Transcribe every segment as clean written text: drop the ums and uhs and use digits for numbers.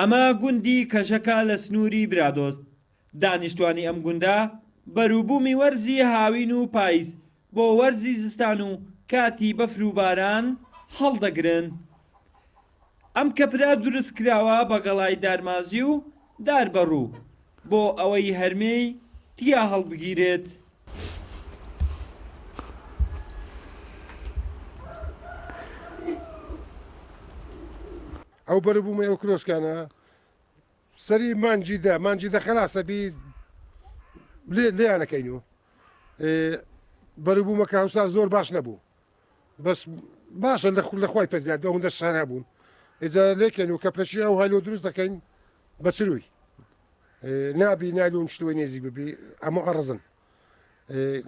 ئەمە گوندی کەژەکە لە سنووری برادۆست، دانیشتوانی ئەم گوندە بەروبوومی وەرزی هاوین و پایز بۆ وەرزی زستان و کاتی بەفر و باران هەڵدەگرن. ئەم کەپرە دروستکراوە بە گەڵای دارمازی و دار بەڕوو بۆ ئەوەی هەرمێی تیا هەڵبگیرێت. ئەو بەروبوومەی ئەو کرۆسکانە سەری مانگی دە مانگی دە خەلاسە بی لێ لێیانەکەین و بەروبوومەکە هەوسار زۆر باش نەبوو بەس باشە لە لە خۆی پەزیاد ئەوەندە شار هەبوون ئێجا لێکەین و کە پرەشی ئەو هایلۆ دروست دەکەین بە چروی نابی نایلۆن شتوی نێزیک ببی هەموو ئەڕزن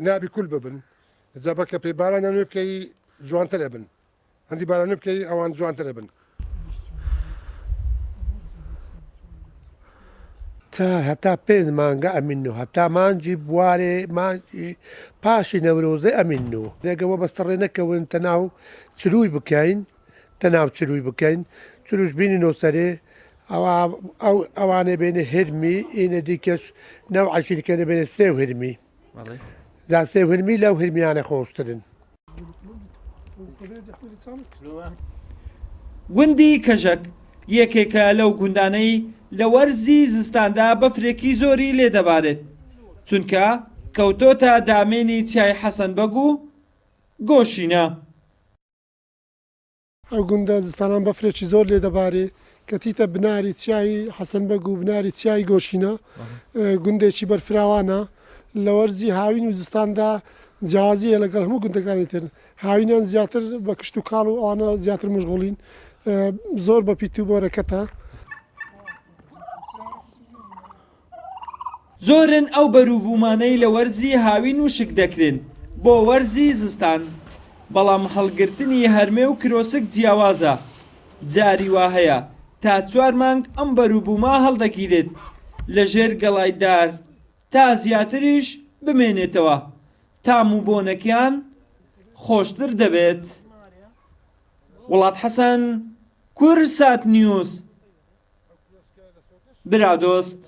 نابی کول ببن جا بە کە پێ بارانیان نوێ بکەی جوانتر ئەبن هەندی باران بکەی ئەوان جوانتر ئەبن. چار هەتا پێنج مانگە ئەمینن و هەتا مانگی بوارێ مانگی پاشی نەورۆزێ ئەمینن و ئەگە وە بەسەڕێ نەکەون تەناو چرووی بکەین تەناو چرووی بکەین چروش بینینۆ سەرێ ئەوە ئەو ئەوانێ بێنێ هرمی ئینە دیکەش نەوعەکی دیکە بێنێ سێو هرمی جا سێو هرمی لەو هرمیانە خۆشترن. گوندی کەژەک یەکێکە لەو گوندانەی لە وەرزی زستاندا بەفرێکی زۆری لێ دەبارێت، چونکە کەوتۆتە دامێنی چیای حەسەن بەگ و گۆشینە. ئەو گوندە زستانان بەفرێکی زۆر لێ دەبارێ کە تیتە بناری چیای حەسەن بەگ و بناری چیای گۆشینە گوندێکی بەرفراوانە لە وەرزی هاوین و زستاندا جیاوازی هەیە لەگەڵ هەموو گوندەکانی تر هاوینان زیاتر بە کشت و کاڵ و ئەوانە زیاتر مشغوڵین زۆر بە پیت و بۆرەکەتە. زۆرن ئەو بەروبوومانەی لە وەرزی هاوین وشک دەکرێن بۆ وەرزی زستان، بەڵام هەڵگرتنی هەرمێ و کرۆسک جیاوازە، جاری وا هەیە تا چوار مانگ ئەم بەروبوومە هەڵدەگیرێت لەژێر گەڵای دار تا زیاتریش بمێنێتەوە تام و بۆنەکیان خۆشتر دەبێت. وڵات حەسەن، کوردسات نیوز، برادۆست.